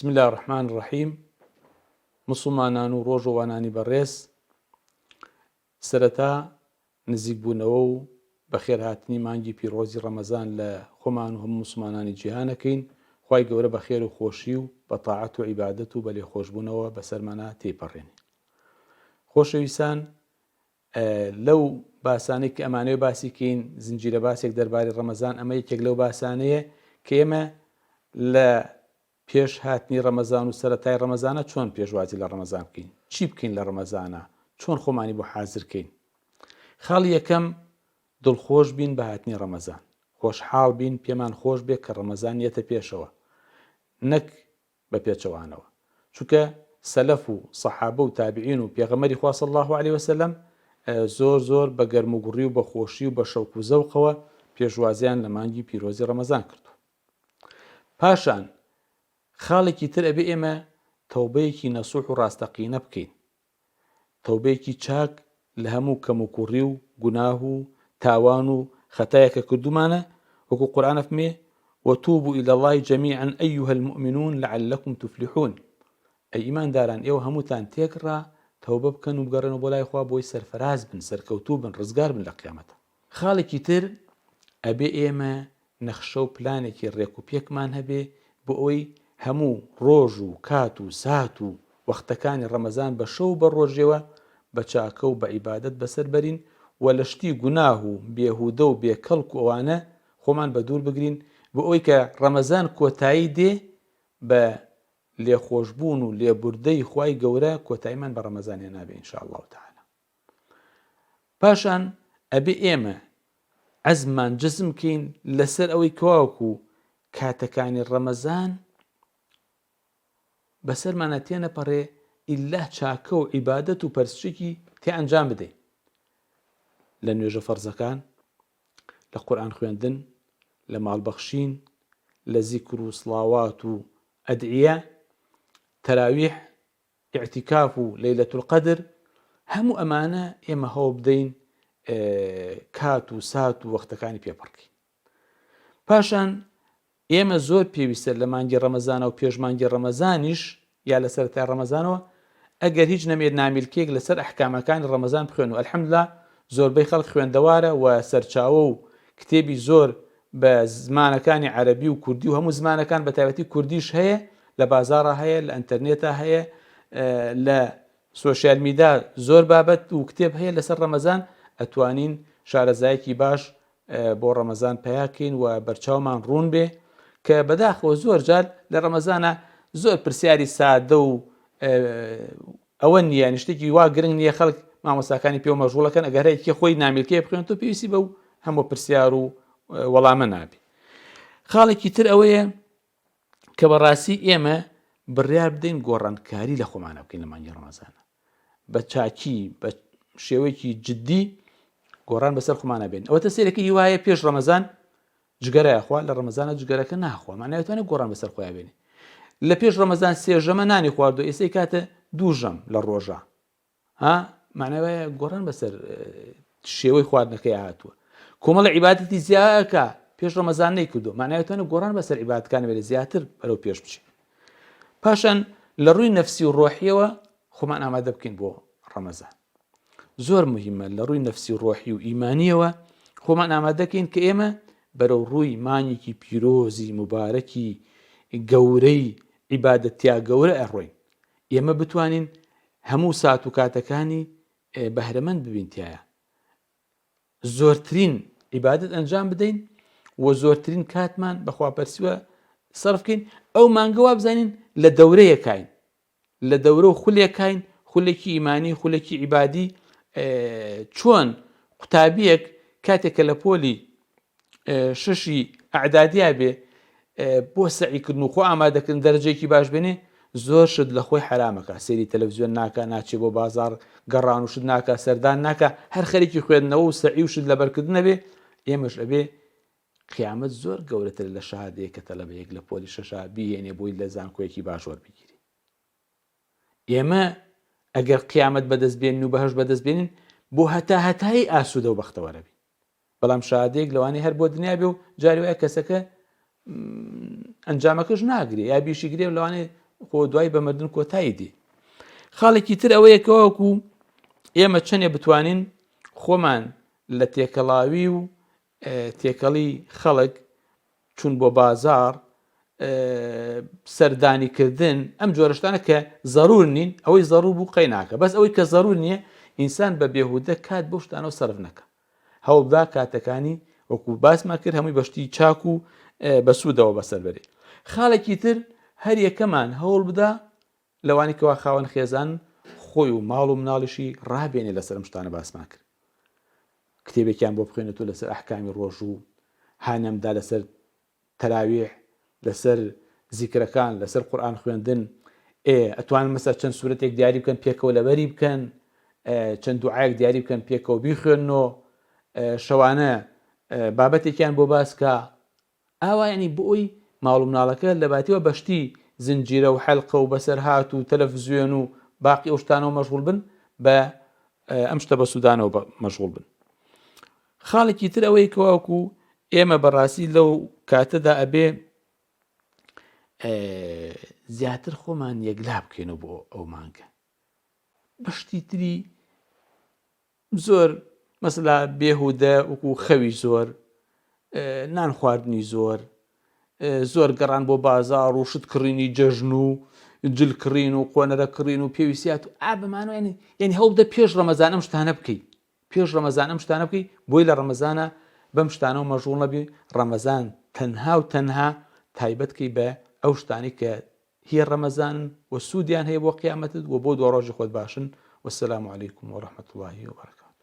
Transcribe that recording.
بسم اللە الرحمن الرحیم موسڵمانان و ڕۆژەوانانی بەڕێز سەرەتا نزیک بوونەوە و بەخێرهاتنی مانگی پیرۆزی ڕەمەزان لە خۆمان و هەموو موسڵمانانی جیهان ئەکەین، خوای گەورە بە خێر و خۆشی و بە تاعەت و عیبادەت و بە لێخۆشبوونەوە بەسەرمانا تێیپەڕێنێ. خۆشەویستان لەو باسانەی کە ئەمانەوێ باسی کەین زنجیرە باسێک دەربارەی ڕەمەزان ئەمە یەکێک لەو باسانەیە کە ئێمە لە پێش هاتنی ڕەمەزان و سەرەتای ڕەمەزانە چۆن پێشوازی لە ڕەمەزان بکەین؟ چی بکەین لە ڕەمەزانا؟ چۆن خۆمانی بۆ حازر کەین؟ خاڵی یەکەم دڵخۆش بین بە هاتنی ڕەمەزان. خۆشحاڵ بین پێمان خۆش بێ کە ڕەمەزان یەتە پێشەوە نەک بە پێچەوانەوە. چونکە سەلەف و سەحابە و تابعین و پێغەمبەری خوا صلی اللە علیە وسلم زۆر زۆر بە گەرموگوڕی و بە خۆشی و بە شەوق و زەوقەوە پێشوازیان لە مانگی پیرۆزی ڕەمەزان کردووە. پاشان خاڵێکی تر ئەبێ ئێمە تەوبەیەکی نەسوح و ڕاستەقینە بکەین، تەوبەیەکی چاک لە هەموو کەموکوڕی و گوناه و تاوان و خەتایەک کە کردوومانە، وەکو قورئان ئەفمێ، وتوبوا الی اللە جمیعا ایها المومنون لعلکم تفلحون، ئەی ئیمانداران ئێوە هەمووتان تێکڕا تەوبە بکەن و بگەڕێنەوە بۆ لای خوا بۆی سەرفەراز بن، سەرکەوتوو بن، ڕزگار بن لە قیامەتا. خاڵێکی تر ئەبێ ئێمە نەخشە و پلانێکی ڕێک و پێکمان هەبێ بۆ ئەوەی هەموو ڕۆژ و کات و سات و وەختەکانی ڕەمەزان بە شەو و بە ڕۆژێوە بە چاکە و بە عیبادەت بەسەر بەرین و لە شتی گوناه و بێهودە و بێ کەڵک و ئەوانە خۆمان بە دوور بگرین بۆ ئەوەی کە ڕەمەزان کۆتایی دێ بە لێخۆشبوون و لێبوردەی خوای گەورە کۆتاییمان بە ڕەمەزان هێنابێ ان شاء اللە تعالی. پاشان ئەبێ ئێمە عەزممان جەزم کەین لەسەر ئەوەی کەواوەکو کاتەکانی ڕەمەزان بەسەرمانە تێنەپەڕێ ئیلا چاکە و عیبادەت و پەرستشێکی تێ ئەنجام بدەین لە نوێژە فەرزەکان لە قورئان خوێندن لە ماڵبەخشین لە زیکر و سڵاوات و ئەدعیە تەراویح ئیعتیکاف و لەیلەت القدر هەموو ئەمانە ئێمە هەوڵ بدەین کات و سات و وەختەکانی پێ پڕکەین پاشان ئێمە زۆر پێویستە لە مانگی ڕەمەزانە و پێش مانگی ڕەمەزانیش یا لە سەرەتای ڕەمەزانەوە ئەگەر هیچ نەمێت نامیلکێک لەسەر ئەحکامەکانی ڕەمەزان بخوێن و الحمدلله زۆربەی خەڵک خوێندەوارە و سەرچاوە و کتێبی زۆر بە زمانەکانی عەرەبی و کوردی و هەموو زمانەکان بە تایبەتی کوردیش هەیە لە بازاڕا هەیە لە ئەنتەرنێتا هەیە لە social media زۆر بابەت و کتێب هەیە لەسەر ڕەمەزان ئەتوانین شارەزایەکی باش بۆ ڕەمەزان پیاکەین و بەرچاومان ڕوون بێ کە بەداخەوە زۆر جار لە ڕەمەزانە زۆر پرسیاری سادە و ئەوە نییە یانی شتێکی وا گرنگ نییە خەڵک مامۆستاکانی پێوە مەشغوڵەکەن ئەگەر هەیەکی خۆی نامیلکەیە بخوێن تۆ پێویستی بەو هەموو پرسیار و وەڵامە نابی خاڵێکی تر ئەوەیە کە بەڕاستی ئێمە بڕیار بدەین گۆڕانکاری لە خۆمانە بکەین لە مانگی ڕەمەزانە بە چاکی بە شێوەیەکی جددی گۆڕان بەسەر خۆمانە بێن ئەوە تە سێرەکە هیوایە پێش ڕەمەزان جگەرە ئەخوا لە ڕەمەزانە جگەرەکە ناخوا معنای ئەتوانێت گۆڕان بەسەر خۆیا بێنێ لە پێش ڕەمەزان سێ ژەمە نانی خواردو ئێسەی کاتە دوو ژەم لە ڕۆژە ها معنای وایە گۆڕان بەسەر شێوەی خواردنەکەی هاتووە کۆمەڵە عیبادەتی زیاکە پێش ڕەمەزان نەیکردو معنای ئەتوانێت گۆڕان بەسەر عیبادەکانی بێنێ زیاتر بەرەو پێش بچێت پاشان لە ڕووی نەفسی و ڕۆحیەوە خۆمان ئامادە بکەین بۆ ڕەمەزان زۆر مهمە لە ڕووی نەفسی و ڕۆحی و ئیمانیەوە خۆمان ئامادەکەین کە ئێمە بەرەو ڕووی مانگێکی پیرۆزی مبارەکی گەورەی عیبادەتیا گەورە ئەڕۆین ئێمە بتوانین هەموو سات و کاتەکانی بەهرەمەند ببین تایە زۆرترین عیبادەت ئەنجام بدەین و زۆرترین کاتمان بەخواپەرسیوە سەرف بکەین ئەو مانگە وابزانین لە دەورەیەکاین لە دەورە و خولێکاین، خولێکی ئیمانی، خولێکی عیبادی، چۆن قوتابیەک کاتێک کە لە پۆلی شەشی ئەعدادیا بێ بۆ سەعیکردن و خۆ ئامادەکردن دەرەجەیەکی باش بێنێ زۆر شت لە خۆی حەرامەکە سەیری تەلەڤزیۆن ناکە ناچێ بۆ بازار گەڕان و شت ناکە سەردان ناکە هەر خەریکی خوێندنەوە و سەعی و شت لەبەرکردن نەبێ ئێمەش ئەبێ قیامەت زۆر گەورەترە لە شەهادەیەک کە تەلەبەیەک لە پۆلی شەشا بیهێنێ بۆی لە زانکۆیەکی باش وەربگیرێ. ئێمە ئەگەر قیامەت بەدەست بێنین و بەهەشت بەدەست بێنین بۆ هەتا هەتایی ئاسوودە و بەختەوەرە بین. بەڵام شەهادەیەک لەوانەیە هەر بۆ دنیا بێ و جاری وایە کەسەکە ئەنجامەکەش ناگرێ یا بیشی گرێ و لەوانەیە خۆ دوای بە مردن کۆتایی دێ. خاڵێکی تر ئەوەیە کەواکو ئێمە چەندێ بتوانین خۆمان لە تێکەڵاوی و تێکەڵی خەڵک چون بۆ بازاڕ سەردانی کردن ئەم جۆرە شتانە کە زەرور نین ئەوەی زەرور بوو قەی ناکە بەس ئەوەی کە زەرور نییە ئینسان بە بێهودە کات بۆ شتانەوە سەرف نەکە هەوڵدا کاتەکانی وەکو باسمان کرد هەمووی بەشتی چاک و بەسوودەوە بەسەر بەرێ خاڵێکی تر هەر یەکەمان هەوڵ بدا لەوانی کەوا خاوەن خێزان خۆی و ماڵ و مناڵیشی ڕابێنێ لەسەر ئەم شتانە باسمان کرد کتێبێکیان بۆ بخوێنێتەوە لەسەر ئەحکامی ڕۆژوو، هانیان بدا لەسەر تەراویح، لەسەر زیکرەکان، لەسەر قورئان خوێندن، ئێ ئەتوانن مەسەلا چەند سورەتێک دیاری بکەن پێکەوە لەبەری بکەن، چەند دوعایەک دیاری بکەن پێکەوە بیخوێننەوە، شەوانە بابەتێکیان بۆ باس کا، ئاوا یانی بۆ ئەوی ماڵ و مناڵەکە لەباتیەوە بە شتی زنجیرە و حەلقە و بەسەرهات و تەلەفزیۆن و باقی ئەو شتانەوە مەشغوڵ بن بە ئەم شتە بەسوودانەوە مەشغوڵ بن. خاڵێکی تر ئەوەی کەواکو ئێمە بەڕاستی لەو کاتەدا ئەبێ زیاتر خۆمان یەکلا بکەینەوە بۆ ئەو مانگە بە شتی تری زۆر مەسەلا بێهودە وەکو خەوی زۆر نان خواردنی زۆر زۆر گەڕان بۆ بازاڕ و شت کڕینی جەژن و جل کڕین و قۆنەرە کڕین و پێویستیات و ئا بەمانەوە یعنی یعنی هەوڵدە پێش ڕەمەزان ئەم شتانە بکەی پێش ڕەمەزان ئەم شتانە بکەی بۆی لە ڕەمەزانە بەم شتانەوە مەشغوڵ نەبی ڕەمەزان تەنها و تەنها تایبەت کەی بە ئەو شتانەی کە هی ڕەمەزانن و سوودیان هەیە بۆ قیامەتت و بۆ دواڕۆژی خۆت باشن والسلام علیکم ورحمة اللە وبرکاته.